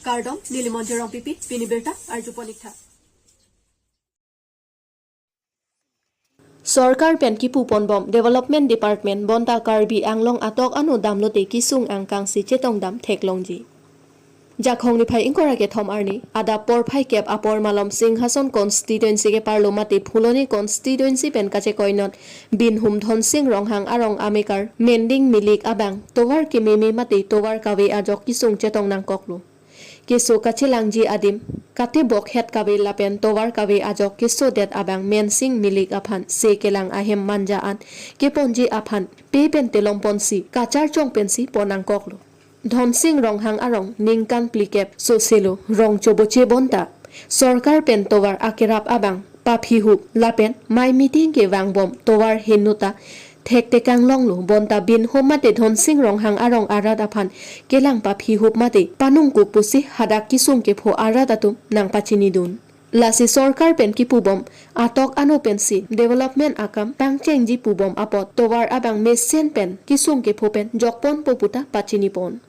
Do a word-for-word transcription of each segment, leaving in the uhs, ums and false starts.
Kardom, neli Monjir Rongpipi, pini birta arjupon ik tha. Sorkar pen kipu ponbom Development Department bonta Karbi Anglong atok ano damlote kesung angkang si chetongdam theklongji. Jakhong niphai ingkoi ra kethom arni, adap porphai kep apor malom Singhason constituency keparlo mate Phuloni constituency pen kachekoinon Binhum Dhonsing Ronghang arong amekar Mending Milik abang tovar kememe mate tovar kave ajok kesung chetong nangkoklo. Keso kachelangji adim, katebok het kave lapen tovar kave ajok kesodet abang Mensing Milik aphan se kelang ahem manja an keponji aphan pe pen telongponsi kacharchong pensi pon nangkoklo. Dhonsing Ronghang arong ningkan phlikep soselo rong choboche bonta sorkar pen tovar akerap abang paphihup lapen mai meeting kevangbom tovar henota thektekang longlo bonta Binhum mate Dhonsing Ronghang arong arat aphan kelang paphihup mate panungkuk pusi hadak kesung kepho arat atum nangpachinidun. Lasi sorkar pen kipubom atok ano pensi development akam pangchengji pubom apot tovar abang mesen pen kesung kepho pen jokponpo puta pachinipon.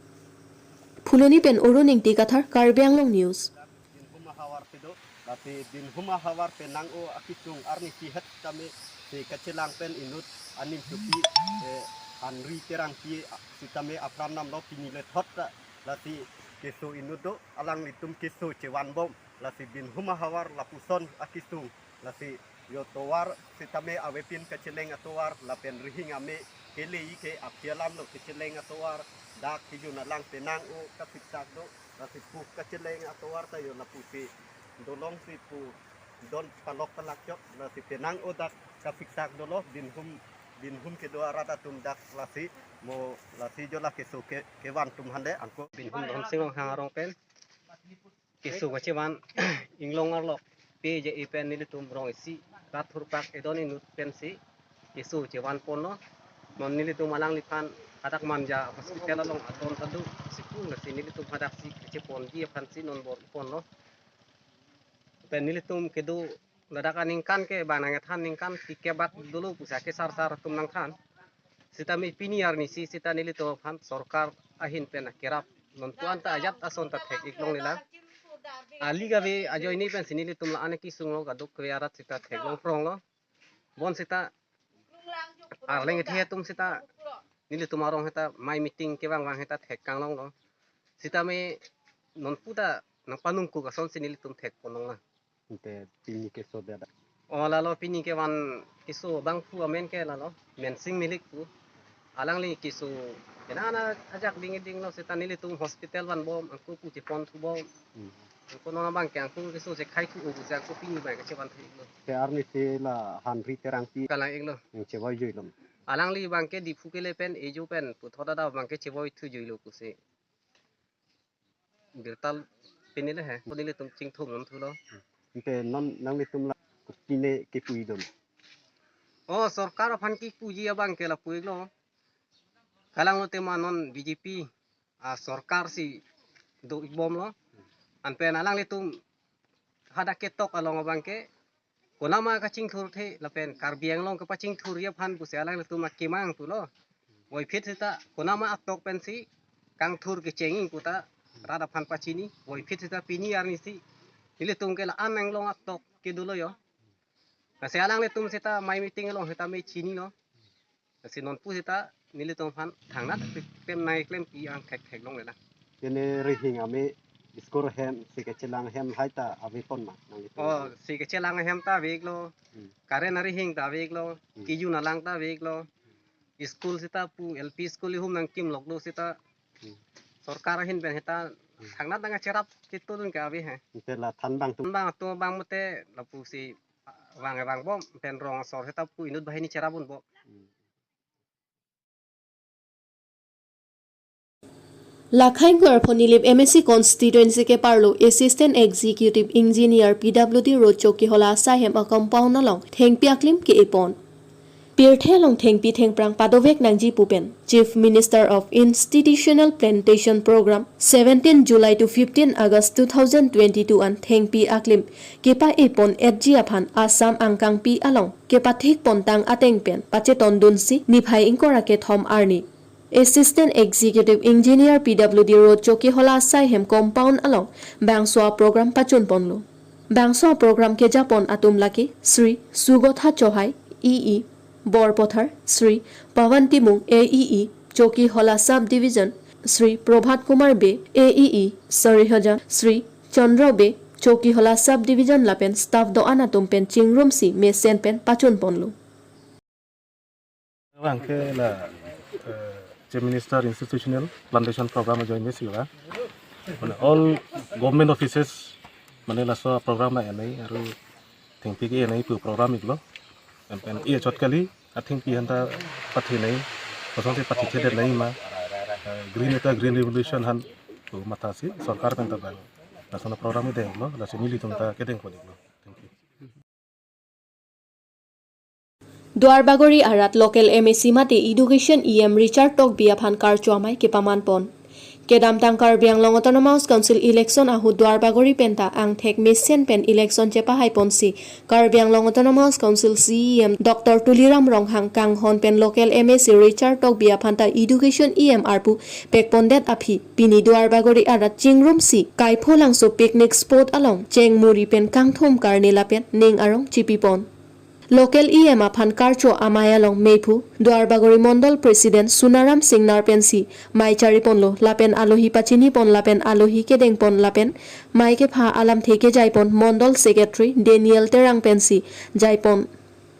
Phuloni pen Arun Ingti Kathar, Karbi Anglong News. Binhum ahavar kedo, lasi Binhum ahavar penang o akesung arni si het tame si kachelang pen inut anim chupi, eh, Henry Terangpi sitame apran namlo pini le thot ta, lasi keso inut do alanglitum keso chevanbom, lasi Binhum ahavar lapuson akesung, lasi yo tovar sitame avepin kacheleng atovar lapen rihing ame kelei ke aphi alam lo kacheleng atovar dak kijun alang penang o kasiksak do, lasi pu kacheleng atovar ta yo lapusi dolong si pu don palok palak chok, lasi penang o dak kasiksak dolo Binhum, Binhum kedo arat atum dak lasi mo lasi jo la keso ke, kevan atum hande angko. Binhum Dhonsing Ronghang arong pen keso kachevan inglong arlo pe je ipen nelitum rong isi rat thurpak edon inut pensi keso chevanponlo. Non nelitum alangliphan hadak Manja hospital along adon tadu sikung lasi nelitum hadak si kecheponji aphansi non bor-iponlo. Pen nelitum kedo ladak aningkan ke bang nangkethan ningkan tikep bat dolo pusi akesarsar atum nangthan. Sitame pini arni si sita nelitum aphan sorkar ahin pen akerap non puan ta ajat ason ta thek-ik longle lang. Ali kave ajoine pensi nelitum la-an kesung lo kadokave arat sita theklong pronglo. Bon sita arleng kethe atum sita nelitum arong sita mai meeting kevangbom sita thekkang longlo. Sitame non puta nangpanungkuk asonsi nelitum thekpon longlo. Ante pini kesodet. O lalo pini kevan keso abangphu amen ke lalo Mensing Milik pu. Alangli keso kenana ajak ding dinglo sita nelitum hospital vanbom angko pu chepon thubom. Hmm. Angko non abang ke angko keso chekhai thu o pusi angko pini abang ke chevan thu-iklo. Te arni si la Henry Terangpi kalang-iklo. Yang chevoi juilo. Alangli abang ke Diphu kele pen ejo pen puthot ada abang ke chevoi thu juilo pusi birta pini le he, ko nelitum chingthum non thulo. Ante non nanglitum la kopine kepu-idun? O sorkar aphan kepuji abang ke lapu-iklo. Kalang lote ma non B J P asorkar si do-ikbomlo. Anpen alanglitum hadak ketok along abang ke konama kachingthurthe lapen Karbi Anglong kepachingthurji aphan pusi alanglitum akemang pulo. Voiphit sita konama atok pensi kangthur kecheng-ik puta rat aphan pachini. Voiphit sita pini arni si nelitum ke la-an Anglong atok kedolo yo. Lasi alanglitum sita mai meeting along sitame chinilo. Lasi nonpu sita nelitum aphan thangnat klem nai klempi angthek thek longle lang. Kene rihing ame school ahem, si kachelang ahem hai ta avepon ma nanglitum? O, si kachelang ahem ta ave-iklo. Hmm. Current arihing ta ave-iklo. Hmm. Kijun alang ta ave-iklo. School sita pu L P school ihum nangkimlok do sita. Hmm. Sorkar ahin pen sita Hmm. thangnat nangkacherap ketodun ke ave he. Ante la thanbang atum. Thanbang atum abang mate lapusi vang vangbom pen rong asor sita pu inut banghini cherap unbom. Hmm. Lakhai Guarpho Nilip M A C constituency keparlo Assistant Executive Engineer P W D Rocho kehola asai hem a-compound along thengpi aklim ke-epon. Pirthe along thengpi thengphrang padovek nangji pu pen Chief Minister of Institutional Plantation Programme, seventeen July to fifteen August two thousand twenty-two an thengpi aklim kepa-epon etji aphan Assam angkangpi along kepathik pontang ateng pen pachetondunsi niphai ingkoi ra kethom arni Assistant Executive Engineer P W D Road Chokihola asai hem compound along bangso a-program pachun ponlo. Bangso a-program kejapon atum lake Sri Sugotha Chauhai, E E, Borpathar, Sri Pawan Timung, A E E, Chokihola Sub Division, Sri Prabhat Kumar Bey, A E E, Sarihajan, Sri Chandra Bey, Chokihola Sub Division lapen staff do-an atum pen chingrumsi mesen pen pachun ponlo. Abang ke la, eh, Chief Minister Institutional Plantation Program ajoine si la. Mane all government offices mane laso program la enai aru thengpi ke enai pu program iklo. Em, em, e chot kali, athengpi aphan ta pathenei, kosonsi pathe thedet nangji ma, eh, green eta green revolution aphan pu mathasi sorkar pen ta bang. Laso program idenglo, lasi nelitum ta kedeng pon iklo. Thank you. Duarbagori arat local M A C mate Education E M Richard Tokbi aphan karcho amei kepaman pon. Kedamtang Karbi Anglong Autonomous Council election ahut Duarbagori penta angthek mesen pen election chepahai ponsi Karbi Anglong Autonomous Council C E M Doctor Tuliram Ronghang kanghon pen local M A C Richard Tokbi aphan ta Education E M arpu pekpondet aphi pini Duarbagori arat chingrumsi Kaipholangso picnic spot along chengmuri pen kangthum karne lapen ning arong chipipon. Local E M aphan karcho amei along meiphu Duarbagori Mondol President Sunaram Singnar pensi mei chariponlo lapen alohi pachinipon lapen alohi kedengpon lapen mei kepha alamthe kejaipon Mondol Secretary Daniel Terang pensi jaipon.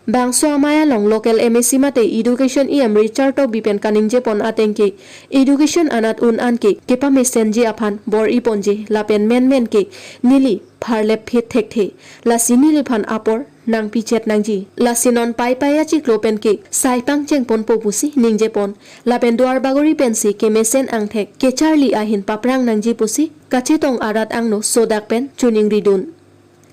Bangso amei along local M A C mate Education E M Richard Tokbi pen kaningjepon ateng ke education anat un an ke kepamesenji aphan bor-iponji lapen menmen ke neli pharlep phit thekthe, lasi neliphan apor nangpichet nangji. Lasi non Paipai achiklo pen ke sai pangchengponpo pusi ningjepon. Lapen Duarbagori pensi kemesen angthek kecharli ahin paprang nangji pusi kachetong arat angno sodak pen choningridun.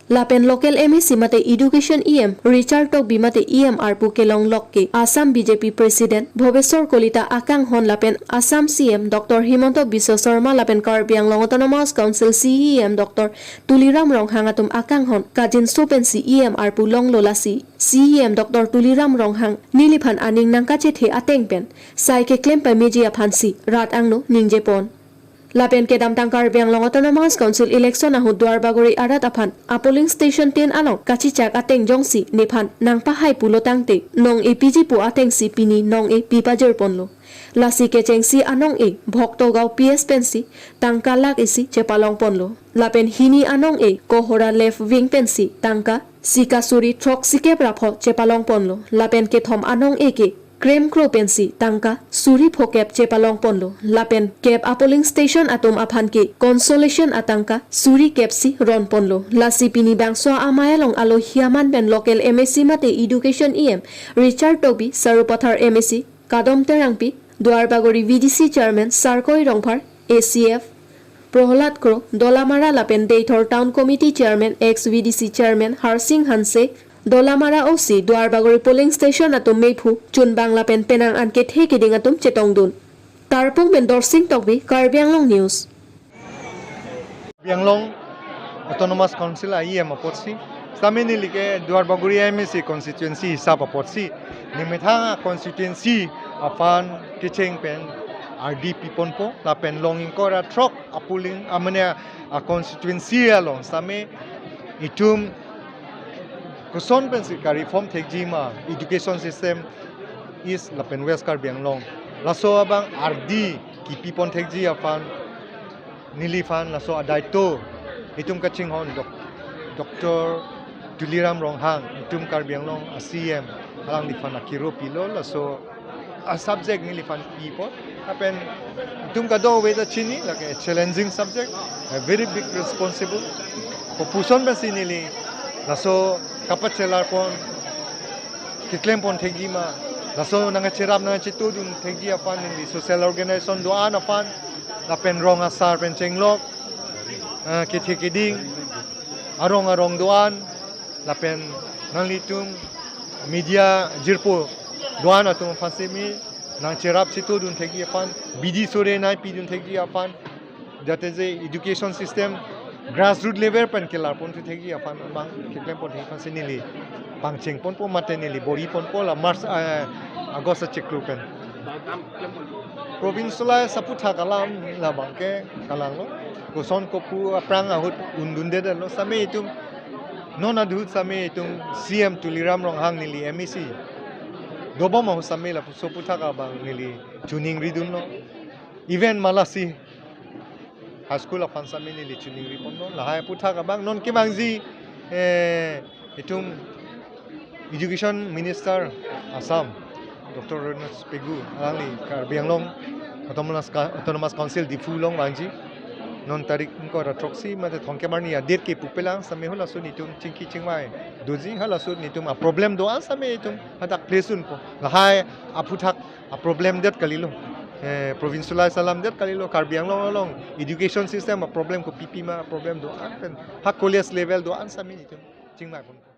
Lapen local M A C mate Education E M Richard Tokbi mate E M arpu kelonglok ke Assam B J P President Bhabeswar Kalita akanghon lapen Assam C M Doctor Himanta Biswa Sarma lapen Karbi Anglong Autonomous Council C E M Doctor Tuliram Ronghang atum akanghon kajinso pensi E M arpu longlo, lasi C E M Doctor Tuliram Ronghang neliphan aning nangkachethe ateng pen sai keklem pameji aphansi rat angno ningjepon. Lapen kedamtang Karbi Anglong Autonomous Council election ahut Duarbagori arat aphan a-polling station tin along kachichak ateng jongsi nephan nangpahai pulo tangte nong-e piji pu atengsi pini nong-e pipajirponlo. Lasi kechengsi anong-e Bhoktogao P S pensi tangka lakh isi chepalongponlo. Lapen hini anong-e Kohora Left Wing pensi tangka sika suri throksikep ra pho chepalongponlo. Lapen kethom anong-e ke Krem Kro pensi tangka suri phokep chepalongponlo. Lapen kep a-polling station atum aphan ke consolation atangka suri kepsi ronponlo. Lasi pini bangso amei along alohi aman pen local M A C mate Education E M Richard Tokbi, Sarupathar M A C Kadom Terangpi, Duarbagori V D C Chairman Sarkoi Rongphar, A C F Prohlad Kro, Dolamara lapen Deithor Town Committee Chairman, ex V D C Chairman Harsing Hanse, Dolamara O C, Duarbagori polling station atum meiphu chunbang lapen penang an kethe keding atum chetongdun. Tarpung pen Dorsing Tokbi, Karbi Anglong News. Karbi Anglong Autonomous Council a E M apotsi, sami neli ke Duarbagori M A C constituency hisap apotsi, nemethang a constituency aphan kecheng pen ardi piponpo, lapen long ingkoi ra throk a polling, a mane a constituency along sami itum koson pensi ka-reform thekji ma education system East lapen West Karbi Anglong. Laso abang ardi kipipon thekji aphan neliphan laso adaito itum kachinghon Doc-, Doctor Tuliram Ronghang, itum Karbi Anglong a C E M, alangliphan akiro pilo, laso a subject neliphan pipo. Lapen itum kadokave ta chini, lake a challenging subject, a very big responsible. Kopuson pensi neli laso kapachelarpon, keklempon thekji ma, laso nangkacherap nangkachetodun thekji aphan neli social organization do-an aphan, lapen rong asar pen chenglok, eh, kethe keding, arong arong do-an, lapen nanglitum media jirpo do-an atum aphan simi nangcherap chetodun thekji aphan, bidi sore nangpidun thekji aphan, jate je education system grassroot level pen kelarpon thu thekji aphan abang keklempon thekji aphan si neli pangchengponpo mate neli bor-iponpo la March, eh, August achiklo pen. Provincialize aputhak alam labang ke kalanglo. Koson kopu aphrang ahut undundedetlo same itum. Non adhut same itum C M Tuliram Ronghang neli M A C dobom ahut same lapuson aputhak abang neli choningridunlo. Even Malasi High School aphan same neli choningriponlo. Lahai aputhak abang non kevangji, eh, itum Education Minister Assam, Doctor Ranoj Pegu, alangli Karbi Anglong Autonomous Ca-, Autonomous Council Diphu along vangji. Non tarik ingkoi ra throksi mate thomkep arni a-date ke pupelang same halaso netum chingki chingvai doji, halaso netum a-problem do-an same itum hadak place unpo. Lahai aputhak a-problem det kalilo. Eh, provincialize alam det kalilo. Karbi Anglong along education system a-problem kopipi ma a-problem do-an pen ha college level do-an same netum chingvaiponpo.